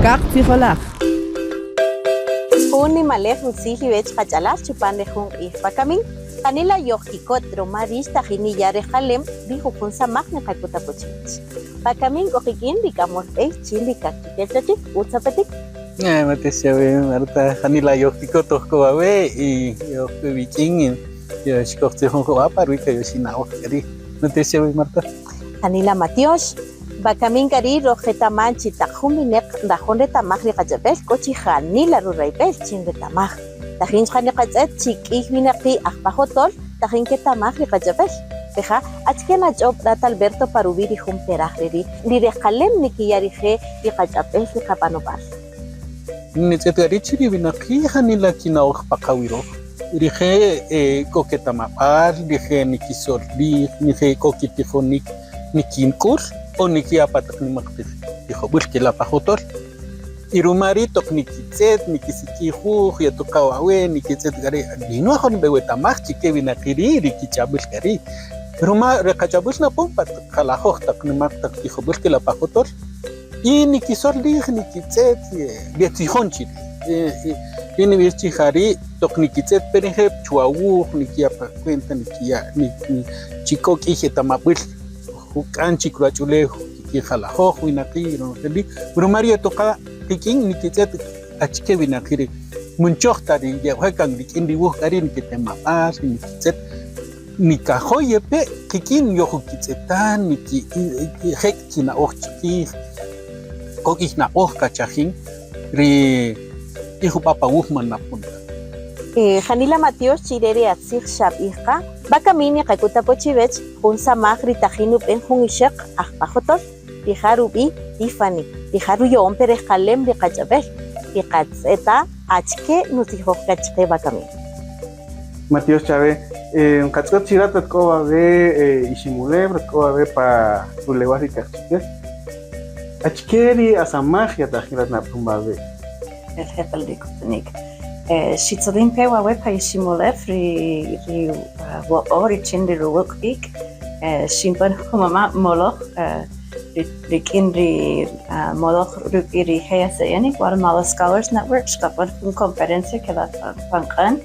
Kaq tzijolaj. Jun nimalej rutzil iwech qach'alal chupan re jun q'ij wakamin. Janila yojkikot ruma rix tajin niya' rejqalem ri jujun samaj niqak'ut apo chiwech. Wakamin k'o qik'in ri k'amöl b'ey chin ri Kaqchikel Chachik, utz apetik. Matiox chawe, Marta, janila yojkikot ojk'o wawe' y yojk'o iwik'in xkojtzijon jub'a' pa ruwi' kayoxi' na'oj k'a ri'. Matiox chawe, Marta. Janila matiox. Wakamin k'a ri' roj qetaman chi taq jun wineq nrajo' nretamaj ri qach'ab'el k'o chi janila rurayb'el chi nretamaj. Tajin chuqa' niqatz'et chi k'iy winaqi' aj pa jotol tajin nketamaj ri qach'ab'el. Peja', achike nach'ob' rat Alberto pa ruwi' ri jun peraj re ri' ri rejqalem nikiya' rije' ri qach'ab'el ri qab'anob'al? Nitz'et k'a ri' chi ri winaqi' janila kina'oj pa qawi' röj. Rije' k'o ketamab'al, rije' nikisöl rij, rije' k'o kitijonik nikink'ül o nikiya' pa taq nima'q tijob'äl ke la' pa jotol. Y ruma ri' toq nikitz'et, nikisik'ij wuj, yetoqa wawe', nikitz'et k'a ri' ninwajo' nb'ewetamaj chi ke winaqi' ri' ri kich'ab'äl k'a ri'. Ruma ri qach'ab'äl napon pa taq jalajoj taq nima'q taq tijob'äl ke la' pa jotol y nikisol rij, nikitz'et, yetzijon chi ri'. Ri nib'ij chi ja ri' toq nikitz'et pe rije' chuwa wuj, nikiya' pa cuenta, nikiya' chi k'o k'iy etamab'äl juk'an chik ruwach'ulew kik'in jalajoj winaqi' ronojel ri', ruma ri' yetoqa qik'in nikitz'et achike winaqi' ri' munchoj ta ri ye'oje' kan rik'in ri wuj k'a ri' niketemab'al, nikitz'et nikajo' yepe' qik'in yojukitz'eta' niki jek' kina'oj chiqij, k'o k'iy na'oj qachajin ri jub'a' pa wuj man napon ta. Janila matyox chi re ri atzij xab'ij qa, wakami niqak'ut apo chiwech jun samaj ri tajin nub'en jun ixöq aj pa jotol, rija' rub'i' Tiffany, rija' ruya'on pe rejqalem ri qach'ab'el, tiqatz'eta' achike nutzijoj ka chqe wakami. Matyox chawe, nqatz'ët chi rat rat k'o wawe' Iximulew, rat k'o wawe' pa rulewal ri Kaqchikel. Achike ri asamaj yatajin rat nab'än wawe'? El jeb'ël ri k'utunïk. Xitzolin pe wawe' pa Iximulew ri ri woq'o' richin ri ruwuq ik' xinb'än jun mama' moloj rik'in ri moloj rub'i' ri GSN, Guatemala Scholars Network, xqab'än jun conferencia ke la' pan Q'än,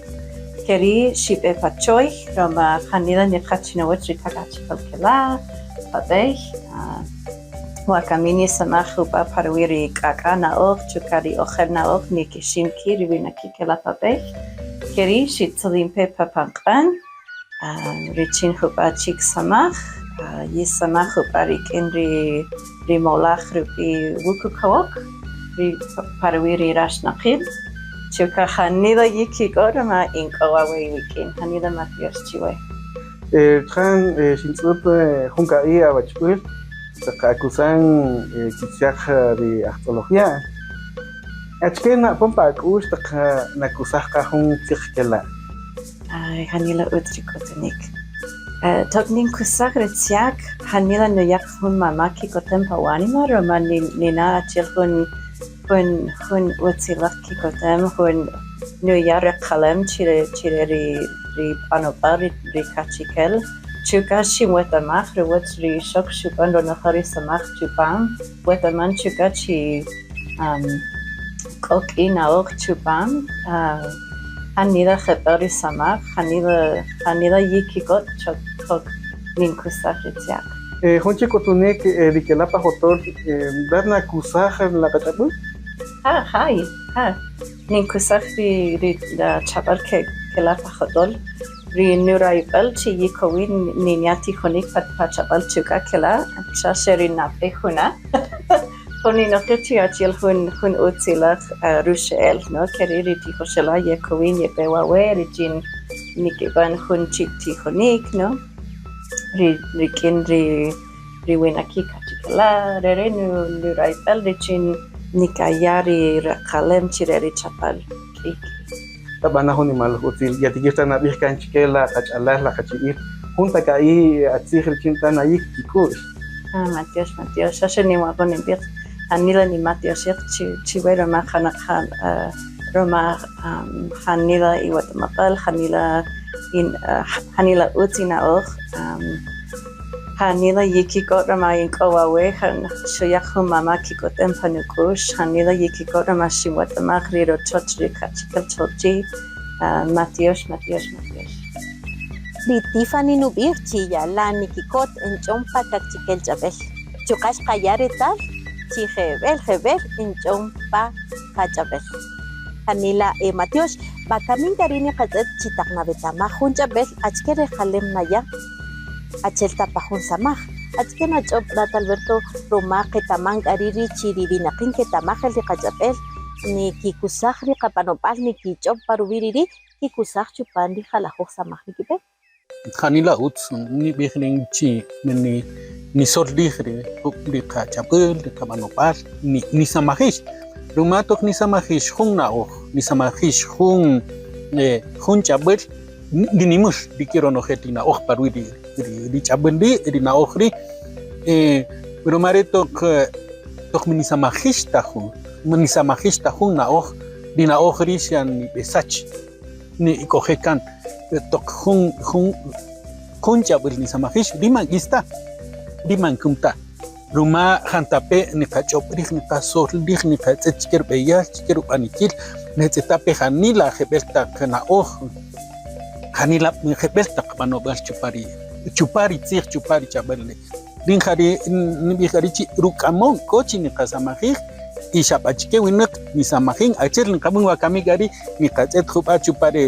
ke ri' xib'e pa Choy ruma janila niqa' chi nuwäch ri taq achijab' ke la' pa b'ey. Wakami nisamaj jub'a' pa ruwi' ri k'ak'a' na'oj chuqa' ri ojer na'oj nikixim ki' ri winaqi' ke la' pa b'ey. Ke ri' xitzolin pe pa Panq'än richin jub'a' chik samaj, yisamaj jub'a' rik'in ri molaj rub'i' Wuqukawok ri pa ruwi' ri raxnaqil. Chuqa' janila yikik'o ruma in k'o wawe' iwik'in. Janila matyox chiwe. Chqä xintz'ët jun ka'i' awachb'äl taq akusan kitzyaq ri ajtz'oloj ya'. Achkë na'pon pa ak'u'x taq nakusaj qa jun tzyäq ke la'? Ay, janila ütz ri k'utunïk. Toq ninkusaj ri tzyäq, janila nuyäk jun mama' kikotem pa wánima ruma nina' achi'el jun jun jun utziläj kikotem, jun nuya' rejqalem chi re chi re ri ri b'anob'äl ri ri kachikel. Chuqa' xinwetamaj ruwäch ri ixöq xub'än ronojel ri samaj chupam, wetaman chuqa' chi k'o k'ïy na'oj chupam, janila jeb'ël ri samaj, janila janila yikikot toq ninkusaj ri tzyäq. Jun chik k'utunïk ri kela' pa jotol, rat nakusaj la qach'ab'äl? Ja, jay, ja, ninkusaj ri ri ch'ab'äl kela' pa jotol, ri nurayb'al chi yikowin ninya' tijonïk pa ch'ab'äl chuqa' kela' xa xe ri nab'ey juna', jun ninojij chi achi'el jun jun utziläj ruxe'el, no, ke ri' ri tijoxela' yekowin yeb'e wawe' richin nikib'än jun chik tijonïk, no. Ri rik'in ri ri winaqi' kachikela' re re' nurayb'al richin nikaya' ri rejqalem chi re ri chapal k'ïy. Tab'ana' jun nimaläj utzil, yatikïr ta nab'ij kan chkë la qach'alal, la qachi'il, jun ta ka'i' atzij richin ta nayïk kik'u'x. Ah, matyox, matyox, xa xe ninwajo' ninb'ij janila nimatyoxij chiwe ruma ruma janila iwetamab'al, janila janila ütz ina'oj. Janila yikikot ruma yink'o wawe', xuya' jun mama' kikotem pa nuk'u'x, janila yikikot ruma xinwetamaj ri rochoch ri Kaqchikel Cholchi'. Matyox, matyox, matyox. Ri Tiffany nub'ij chi yalan nikikot nch'on pa Kaqchikel ch'ab'äl. Chuqa' xqaya' retal chi jeb'ël jeb'ël nch'on pa qach'ab'äl. Janila e matyox, vakamin k'a ri' niqatz'ët chi taq nawetamaj jun ch'ab'äl achike rejqalem naya'. Achi'el ta pa jun samaj. Achike nach'öb' rat Alberto ruma qetaman k'a ri' ri chi ri winaqi' nketamaj el ri qach'ab'äl, nikikusaj ri qab'anob'al, nikich'öb' pa ruwi' ri ri' kikusaj chupan ri jalajöj samaj nikib'en? Janila ütz nib'ij rïn chi nisöl rij ri qach'ab'äl, ri qab'anob'al, nisamajïx, ruma toq nisamajïx jun na'oj, nisamajïx jun ch'ab'äl ninimïx rik'in ronojel ri na'oj pa ruwi' ri ch'ab'äl ri', ri na'oj ri', ruma ri' toq nisamajïx ta jun, nisamajïx ta jun na'oj, ri na'oj ri' xa nib'esach. Nik'oje' kan toq jun jun jun ch'ab'äl nisamajïx ri man k'is ta, ri man kum ta, ruma jantape' niqach'ob' rij, niqasol rij, niqatz'ët chike rub'eyal, chike rub'anikil, nitz'eta' pe janila jeb'ël taq na'oj, janila jeb'ël taq b'anob'äl chupan ri chupan ri tzij, chupan ri ch'ab'äl ri'. Rïn ja ri' nib'ij k'a ri' chi ruk'amon k'o chi niqasamajij y xa b'a chike winäq nisamajin achi'el niqab'än wakami k'a ri' niqatz'ët jub'a' chupan ri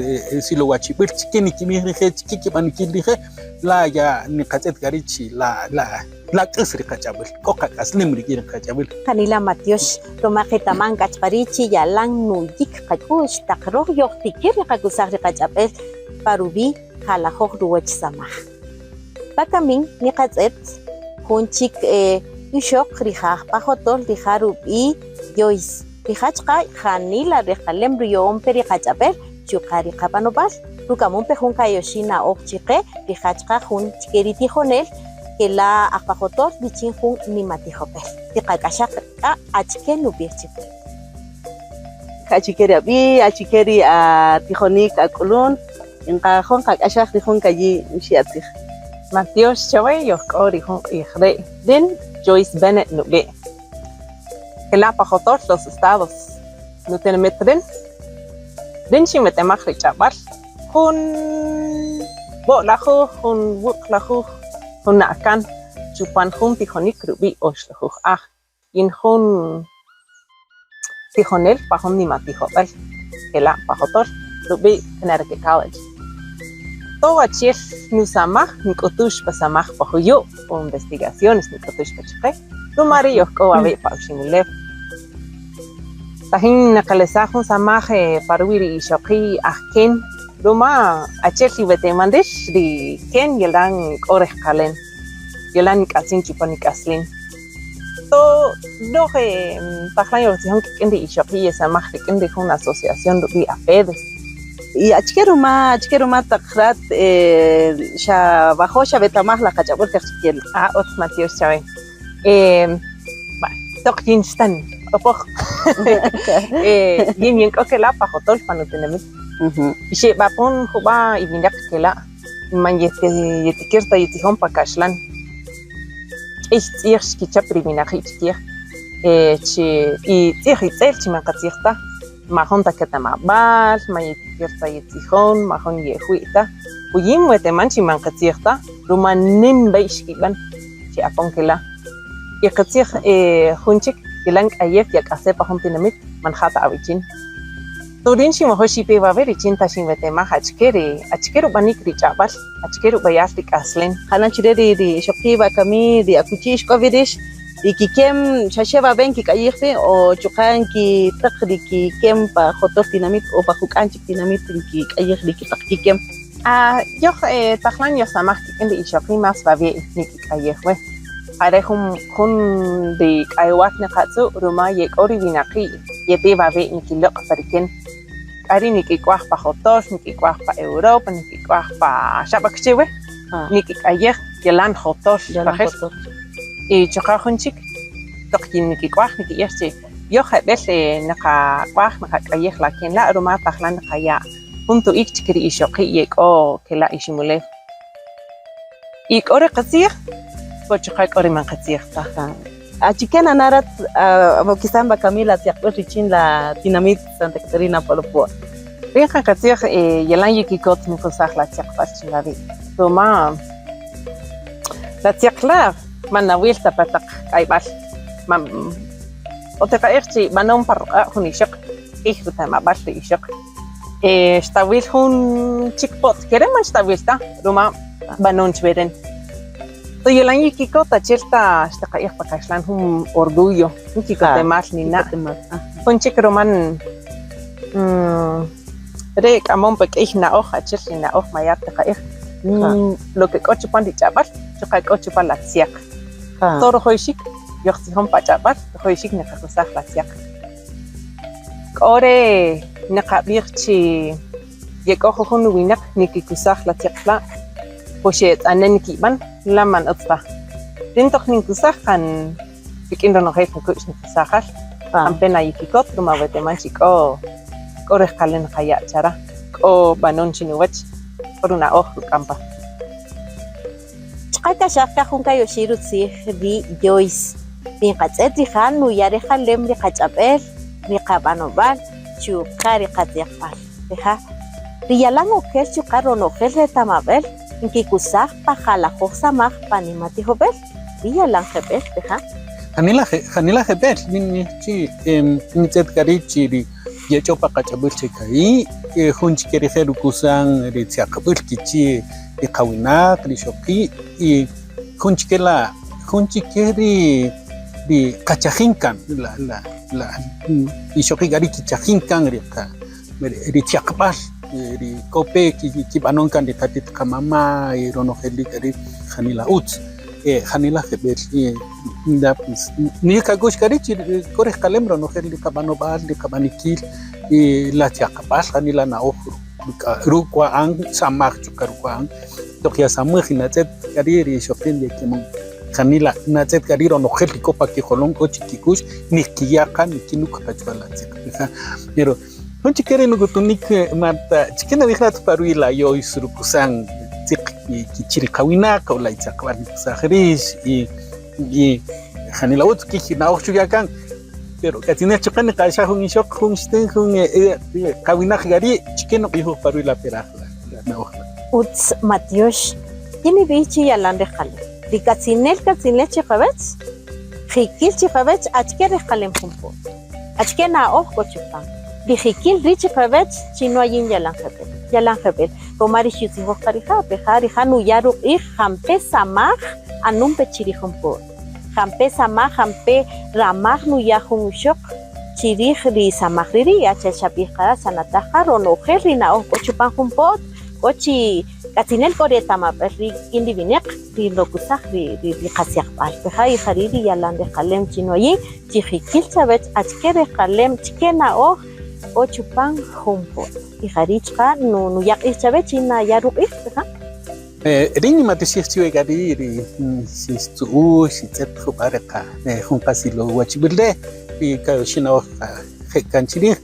silowachib'äl chike nikib'ij rije' chike kib'anikil rije' la ya niqatz'ët k'a ri' chi la la la k'äs ri qach'ab'äl k'o qak'aslem rik'in ri qach'ab'äl. Janila matyox ruma qetaman k'a chuqa' ri' chi yalan nuyik qak'u'x taq röj yojtikïr niqakusaj ri qach'ab'äl pa ruwi' jalajöj ruwäch samaj. Vakamin niqatz'ët jun chik ixöq rija' aj pa jotol, rija' rub'i' Joyce. Rija' chuqa' janila rejqalem ruya'on pe ri qach'ab'äl chuqa' ri qab'anob'al. Ruk'amon pe jun kayoxi' na'oj chi qe, rija' chuqa' jun chike ri tijonel ke la' aj pa jotol richin jun nimatijob'el. Tiqak'axaj k'a achike nub'ij chi qe. Achike ri ab'i', achike ri atijonïk ak'ulun. Nqajo' nqak'axaj ri jun kayi' nxi' atzij. Matyox chawe yoj k'o ri jun q'ij re'. Rïn Joyce Bennett nub'i'. Jela' pa jotol Los Estados nutinamit rïn. Rïn xinwetamaj ri ch'ab'äl jun bo'lajuj, jun wuqlajuj juna' kan chupan jun tijonïk rub'i' Oxlajuj Aj. Yin jun tijonel pa jun nimatijob'äl kela' pa jotol rub'i' Connecticut College. Tow achi'el nusamaj nk'utüx pa samaj pa juyu' o investigaciones nk'utüx pa chqe, ruma ri' yoj k'o wawe' pa Iximulew. Tajin niqelesaj jun samaj pa ruwi' ri ixoqi' aj Ken, ruma achi'el iweteman rïx ri Ken yalan k'o rejqalen, yalan nk'atzin chupan nik'aslem. To röj tajlan yojtzijon kik'in ri ixoqi' yesamaj rik'in ri jun asociación rub'i' AFEDES. Y achike ruma, achike ruma taq rat xawajo' xawetamaj la qach'ab'äl kaqchikel? Ah, utz matyox chawe. Toq yin xtän q'opoj, yin yin k'o kela' pa jotol pa nutinamit. Y xeb'apon jub'a' iwinaq kela' man yetikir ta yetzijon pa kaxlan. K'ïy tzij xkichäp ri winaqi' chkij chi y tzij itzel chi man qatzij ta, majun ta ketamab'al, man yetikïr ta yetzijon, majun yejwi' ta. Wi yin weteman chi man qitzij ta, ruma nïm b'ey xkib'än chi apon ke la'. Y qitzij jun chik yalan k'ayew yak'ase' pa jun tinamït man ja' ta awichin. Rïn xinwajo' xipe wawe' richin ta xinwetemaj achike ri achike rub'anik ri ch'ab'äl, achike rub'eyal ri k'aslem. Jana chire ri ri ixoqi' wakami ri akuchi ixk'o wi rïx, ri kikem xa xe wawe' nkik'ayij wi' o chuqa' nkitäq ri kikem pa jotol tinamït o pa juk'an chik tinamït nkik'ayij ri kitaq kikem. Ah, yoj tajlan yojsamaj kik'in ri ixoqi' más wawe' nikik'ayij wi. Ja re' jun jun ri k'ayewal niqatzu' ruma ye k'o ri winaqi' yepe wawe' nikilöq' pa riken. K'a ri' nikik'waj pa jotol, nikik'waj pa Europa, nikik'waj pa xa b'a kichi' wi, nikik'ayej yalan jotol rajel. Y chuqa' jun chik toq nikik'waj niki'ij chi yoj jeb'ël niqak'waj niqak'ayij la ken la' ruma tajlan niqaya' jun to'ik chike ri ixoqi' ye k'o kela' Iximulew. Y k'o ri qatzij, Po chuqa' k'o ri man qitzij ta. Achike nana' rat awokisan wakami la tzyaqb'äl richin la tinamït Santa Catarina Palopó? Rin qa qitzij yalan yikikot nikusaj la tzyaqb'äl chin la ri' ruma la tzyäq la' man nawïl ta pa taq k'ayb'äl man o tiqa'ij chi b'anon pa ruq'a' jun ixöq k'ïy retamab'al ri ixöq xtawïl jun chik po't ke re' man xtawïl ta ruma b'anon chwe rin. Yalan yikikot achi'el ta xtiqa'ij pa kaxlan jun orgullo, jun kikotemal nina'. Jun chik ruma re' k'amon pe k'ïy na'oj achi'el ri na'oj maya' tiqa'ij lo que k'o chupan ri ch'ab'äl chuqa' k'o chupan la tzyäq. Todo rojoyxik yojtzijon pa ch'ab'äl, rojoyxik niqakusaj la tzyäq. K'o re' niqab'ij chi ye k'o jujun winäq nikikusaj la tzyäq la' po xe'etz'anen nikib'än, la man ütz taj. Rïn toq ninkusaj kan rik'in ronojel nuk'u'x nikusaj jäl, jampe' na yikikot ruma weteman chi k'o k'o rejqalen nqaya' chara, k'o b'anon chi nuwäch, k'o runa'oj ruk'an pa. Chqä kaxaj ka jun kayoxi' rutzij ri Joyce, ri nqatz'ët rija' nuya' rejqalem ri qach'ab'äl, ri qab'anob'al chuqa' ri qatzyaqb'al. Rija', ri yalan okel chuqa' ronojel retamab'äl nkikusaj pa jalajoj samaj pa nimatijob'äl, ri yalan jeb'ël rija'. Janila janila jeb'ël ninb'ij chi ntz'ët k'a ri' chi ri yech'o pa qach'ab'äl che ka'i' jun chike rije' rukusan ri tzyaqb'äl kichi' ri qawinaq, ri ixoqi' y jun chike la jun chike ri ri qachajin kan la la la ixoqi' k'a ri' kichajin kan ri qa ri tzyaqb'äl ri k'o pe kib'anon kan ri qati't qamama' y ronojel ri' k'a ri' janila utz janila jeb'ël niyäk ak'u'x k'a ri' chi k'o rejqalem ronojel ri qab'anob'al ri qab'anikil y la tzyaqb'äl janila na'oj ruk'wa'an samaj chuqa' ruk'wa'an toq yasamäj y natz'ët k'a ri' ri ixoqi' yekemon janila natz'ët k'a ri' ronojel ri k'o pa kijolon k'o chi kik'u'x nikiya' qa nikinük' qa chuwa la tzyäq pero jun chike ri nuk'utunik Marta chike nab'ij rat pa ruwi' la Joyce rukusan tzyäq kichi' ri qawinaq o la itzyaqb'al nikusaj rïx y y janila utz k'ïy na'oj xuya' kan pero k'atzinel chuqa' niq'axaj jun ixöq jun xtën jun qawinaq ya ri' chike nuq'ijuj pa ruwi' la peraj la na'oj la'. Utz matyox, yin nib'ij chi yalan rejqalem. Ri k'atzinel k'atzinel chi qawäch, jikïl chi qawäch achike rejqalem jun po'. Achike na'oj k'o chupan? Ri jikïl ri' chi qawäch chi no ayin yalan jeb'ël, yalan jeb'ël, ruma ri xutzijoj qa rija', peja' rija' nuya' ruq'ij jampe' samaj anum pe chi rij jun po', jampe' samaj, jampe' ramaj nuya' jun ixöq chi rij ri samaj ri' ri', achi'el xab'ij qa, xanataj qa ronojel ri na'oj k'o chupan jun po't, k'o chi k'atzinel k'o ri etamab'äl ri' kik'in ri winäq ri nrokusaj ri ri qatzyaqb'al, peja' y jari' ri yalan rejqalem chi noyin chi jikil chawech achike rejqalem chike na'oj k'o chupan jun po't. Y jari' chuqa' nuya' q'ij chawech chi naya' ruq'ij, peja'. Rïn nimatyoxij chiwe k'a ri' ri xixtzu'u, xitz'ët jub'a' re qa jun qasilowachib'äl re' ri kayoxi' na'oj je' kan chrij.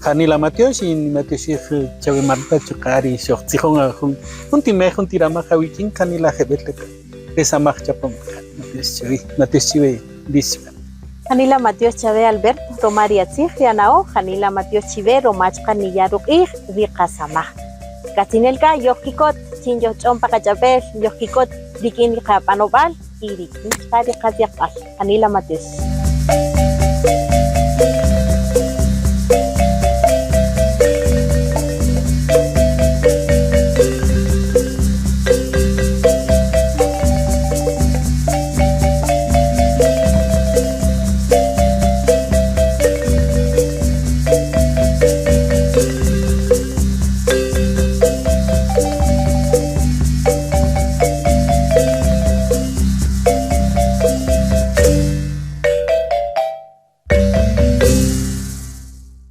Janila matyox y nimatyoxij chawe Marta chuqa' ri xojtzijon jun jun timej jun ti ramaj awik'in janila jeb'ël re samaj chapon. Matyox chawe, matyox chiwe rïx. Janila matyox chawe Alberto roma ri atzij ri ana'oj, janila matyox chiwe roma chuqa' niya' ruq'ij ri qasamaj. K'atzinel k'a yojkikot chin yojch'on pa qach'ab'el, yojkikot rik'in ri qab'anob'al y rik'in chuqa' ri qatzyaqb'al. Janila matyox.